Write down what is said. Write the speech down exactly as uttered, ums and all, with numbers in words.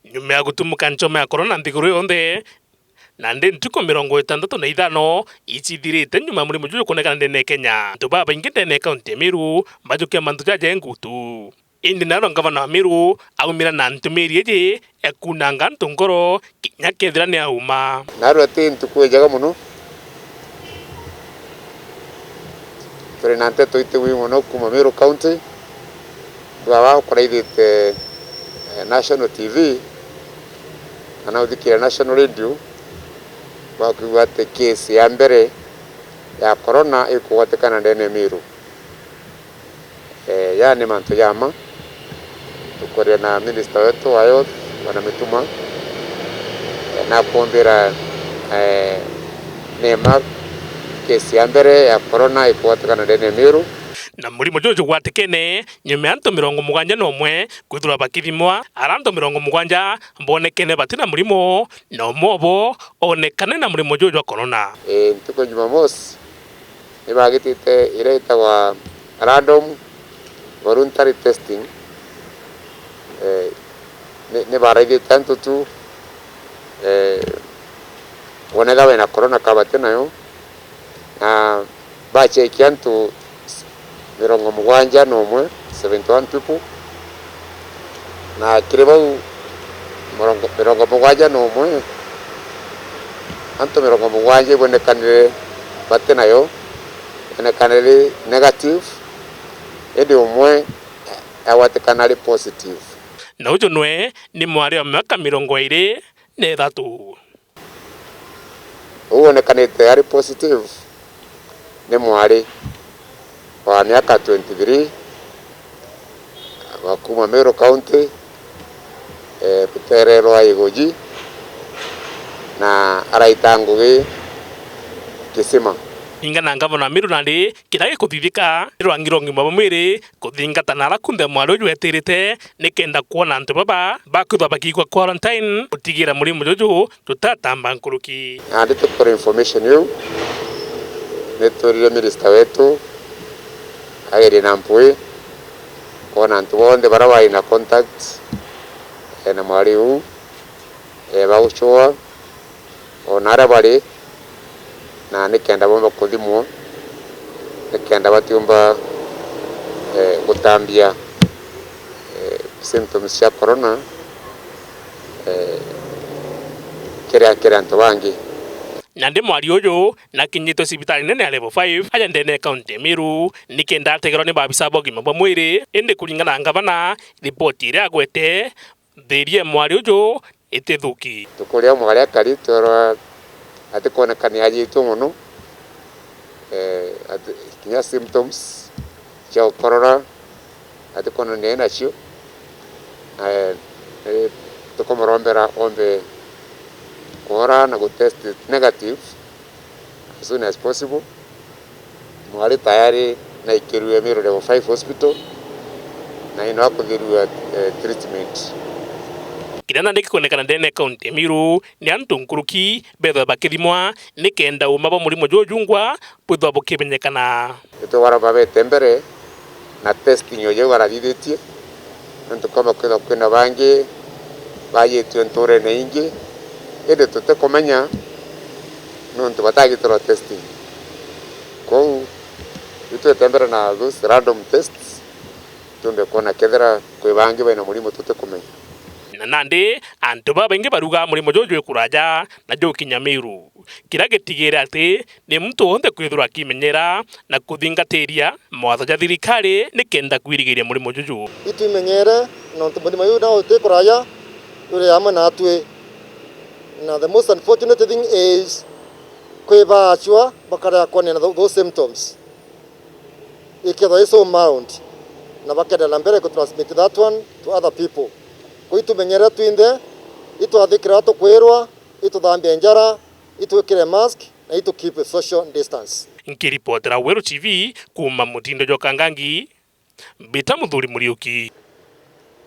Nyuma ya gutumuka nchoma ya korona nthiguru yonthe, nandi ntuku mirongo itantatu na ithano icithirite nyuma ya murimo juju kwonekana ndene ya Kenya, antu babaingi ndene ya kaunti ya Meru bajukia mantu jaja ngutu. Indi naarua ngavana wa Meru aumira na ntumiri iji ya kunanga antu ngoro, kinya kethira ni auma. Naarua ti ntuku injega mono. Turi na nteto itiwi mono kuuma Meru County. Bwaba ukuraithite, eh, National T V kana uthikire National Radio, bakwigua ati case ya mbere ya corona ikugwatikana ndene ya Meru. Eh, ya ni mantu ja mma. Tukuria na minister wetu wa health, Bwana Mituma, eh, na kumbira, eh, ni mma case ya mbere ya corona ikugwatikana ndene ya Meru. Na murimo juju jugwatikene nyuma ya antu mirongo mugwanja na umwe kwithirwa bakithimwa, ara antu mirongo mugwanja bonekene bati na murimo, na umwe obo onekane na murimo juju jwa corona. Eh, ntuku ya Jumamosi, ni bagitite iria itagwa random voluntary testing. Eh, ni, ni baraithite antu tu, eh, wonetha wena corona ka bati nayo, na bacheki antu mirongo mugwanja na umwe, seventy one people. Na kiri bau mirongo, mirongo mugwanja na umwe, antu mirongo mugwanja ibonekanire bati nayo, bonekanire negative, indi umwe agwatikana ari positive. Na uju nwe ni mwari wa miaka mirongo iri na ithatu. Uu wonekanite ari positive ni mwari wa miaka twenty three wa kuuma Meru County, eh, rutere rwa Igoji, na araita ngugi Kisima. Ringana na ngavana wa Meru nandi, kiria gikuthithika ni rwangi rwa ngima bwa mwiri kuthingata na ara kunthe mwari uju etirite, nikenda kwona antu baba bakwithwa bakiigua quarantine gutigira murimo juju jutatamba nkuruki. Nandi tukuri information iu, ni twirire minister wetu agerie na mpwi kwona antu bonthe baria bari na contact, eh, na mwari uu, eh, bagucua ona aria bari, na nikenda bomba kuthimwo, nikenda batiumba, eh, gutambia, eh, symptoms cia corona, eh, kiri, kiri antu bangi. Nandi mwari uju nakinyitwe cibitari nene ya level five aja ndene ya kaunti ya Meru, nikenda ategerwa ni maabisa ba ugima bwa mwiri, indi kuringana na ngavana, ripoti iria agwete, thiria mwari uju itithuki. Tukuria mwari akari, twerwa atikwonekana ni ajitwe mono, eh, ati, kinya symptoms cia gukorora atikwonania nacio. Eh, eh, tukumurombera ombe kwora na gutest negative as soon as possible. Mwari tayari na ikirue Meru Level five Hospital, na ino akuthirua, eh, treatment. Kiria nandi gikwonekana ndene ya kaunti ya Meru ni antu nkuruki bethwe bakithimwa nikenda uma bwa murimo juju jungwa bwithwa bukimenyekana. Itugwara babete mbere na testing oje barathithitie, nontu kwamba kwithwa kwina bangi bajitue nturene ingi, indi tutikumenya nontu batagitirwa testing. Kwou itwite mbere na those random tests, tumbe kwona kethira kwi bangi baina murimo tutikumenya. Na nandi antu babaingi barugaa murimo juju jwi kuraja na jukinya Meru. Kiria gitigire ati ni muntu wonthe kwithirwa akimenyera na kuthingatiria mawatho ja thirikari nikenda kwirigiria murimo juju. Itwimenyere, nontu murimo juju nao uti kuraja, juri amwe natwi. Na the most unfortunate thing is, kwi baachwa bakarega kwonania tho-, those symptoms. Ikethwa i so mild, na bakenderea na mbere ku transmit that one to other people. Kwou itumenyere twinthe, itwathikira tukwirwa, ituthambie njara, itwikire mask, na itu keep social distance. Nkiripotera Weru T V kuuma mutindo jwa Kangangi, mbita Muthuri Muriuki.